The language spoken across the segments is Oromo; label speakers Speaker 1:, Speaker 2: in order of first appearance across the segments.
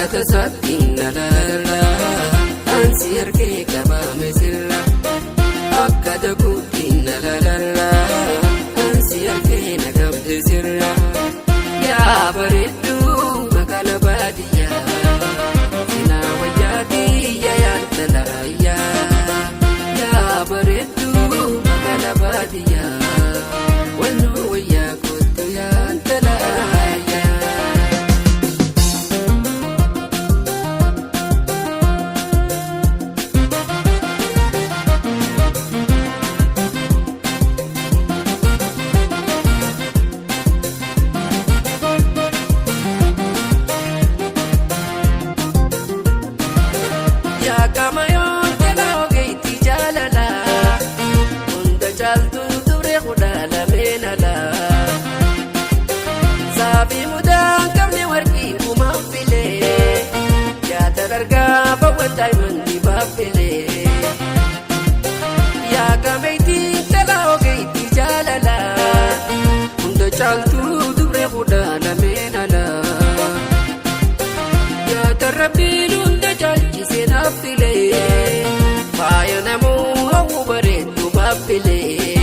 Speaker 1: Akka tasaatti na laalala ansi harkee qabame sirra. Akka dakuutti na laalala ansi harkee na qabde sirra. Yaa bareedduu magaala baadiyyaa sinaa wayyaatii yaa talaayyaa. Yaa bareedduu magaala baadiyyaa wannoo wayyaa kottu yaa talaayyaa. Yaa qaama jalaa ogeetti jaalala hunda caaltuu turee kudha lameen ala. Saafi mudaa qabne warqii uumaan filee yaada dargaa bawwan daa'imman baaffilee. Yaa qaama jalaa ogeetti jaalala hunda caaltuu turee kudha lameen ala. Yaada rabbiin hunda caalchisee naaf filee faaya namuu hawwu bareeddu baaffilee.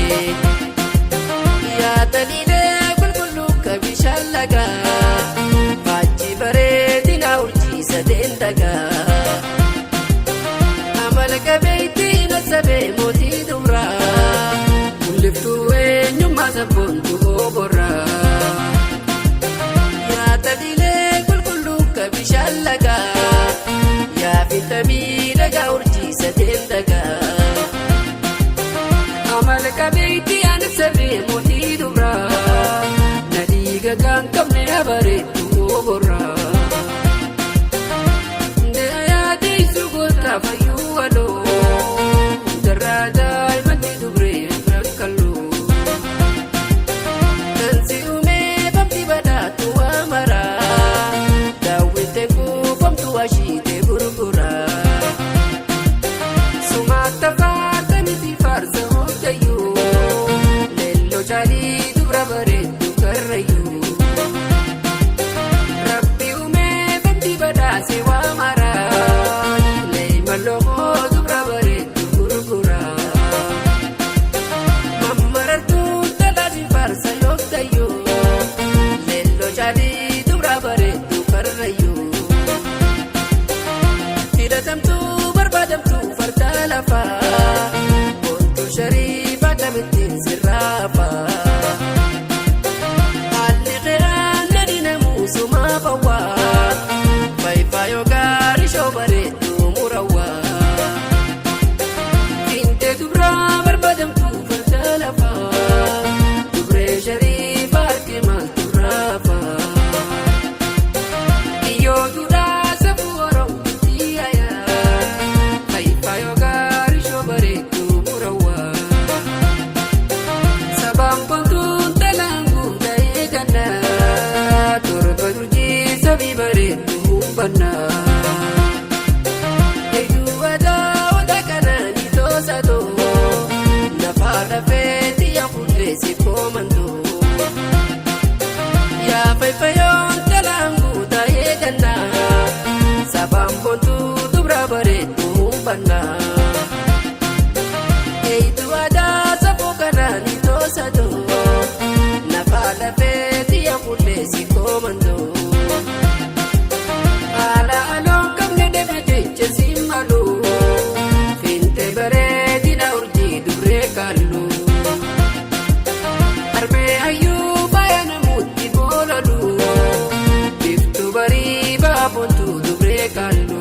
Speaker 1: Yaada liilee qulqulluu ka bishaan lagaa faajjii bareedina urjiisa deendagaa. Amala qabeettii na sabee mootii duraa mul'iftuu eenyummaa sabboontuu oborraa. Yaada liilee qulqulluu ka bishaan lagaa yaa fitamii dhagaa urjiisa deendagaa. Amala qabeettii ani sabee mootii duraa na dhiiga kan qabne abareetu oborraa. Yaadee goota fayyuu waloo darraa daa'imatti dubree rakkalloo. Kansi uumee bamti badhaatu waa maraa daawwite kuufamtu ashiite gurguraa. Sumaata faartanii faarsa hojjayyuu leelloo caalii dubra bareeddu karrayyuu. Rabbi uumee bamti badhaase waa maraa leema loogoo dubra bareeddu gurguraa. Mammarartuu talaati faarsa yooftayyuu leelloo caalii dubra bareeddu karrayyuu. Filatamtuu barbaadamtuu farda lafaa boontuu shariifaa kamittiin sirraafaa. Haalli qeeraan nadi namuusumaa fawwaa faayifaa yookaan ishoo bareedduu murawwaa. Fiintee dubraa barbaadamtuu farda lafaa dubree shariifaa harki maaltu raafaa. Kiyyoo duudhaa safuu Oromootti yaayaa faayifaa yookaan ishoo bareedduu murawwaa. Sabaan boontuun talaan guuta'ee gannaa torba durjii sabii bareedduu humbannaa. Eeyyuu aadaa wanta kanaanii toosatoo lafaa lafee xiyya qulleessi koomandoo. Yaa fayfayoon talaan guuta'ee gannaa sabaan boontuu dubra bareedduu humbannaa. Eeyyuu aadaa safuu kanaanii toosatoo lafaa lafee xiyya qulleessi koomandoo. Haala aloon qabne deeme jecha si malu fiinte bareedina urjii dubree kaallu. Arbee hayyuu faaya namuutti boolalu biftuu barii baafontuu dubree kaallu.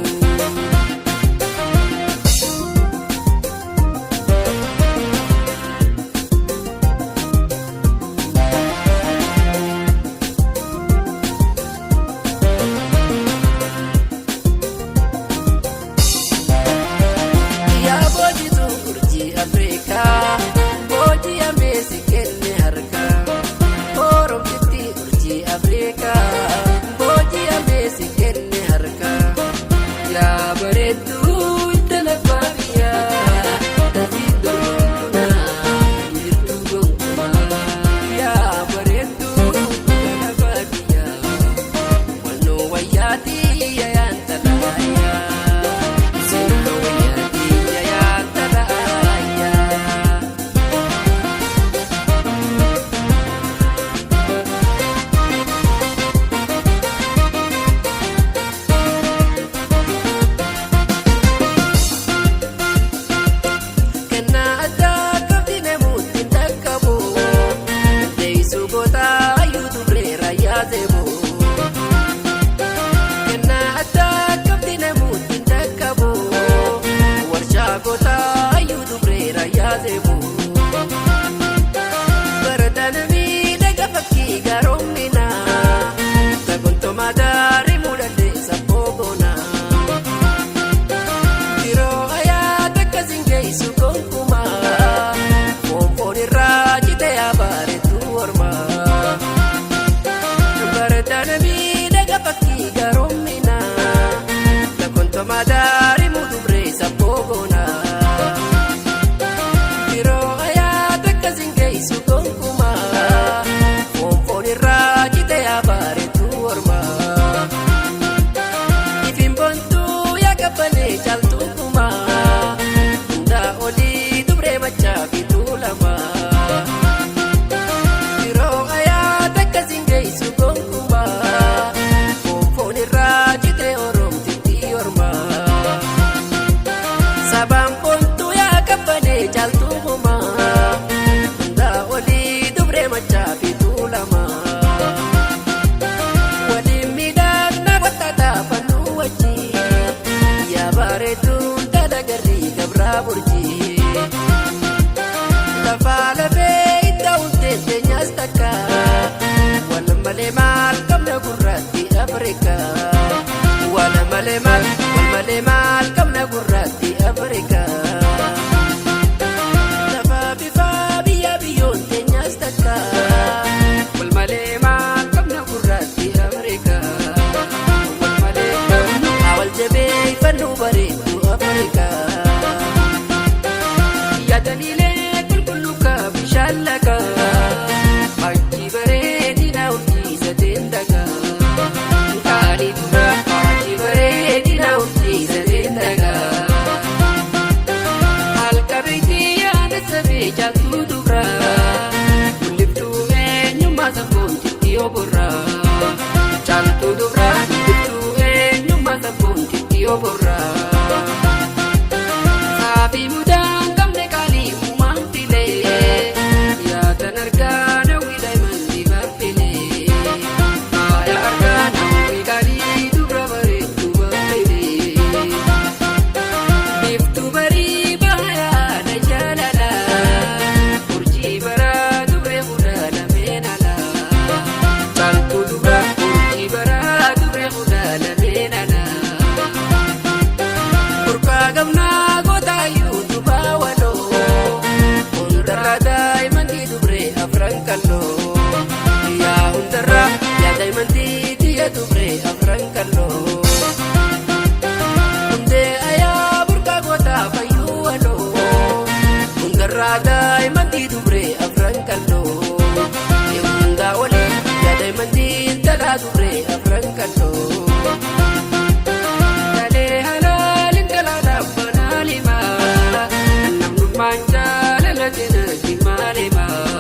Speaker 1: Jaalala tina jimaalema.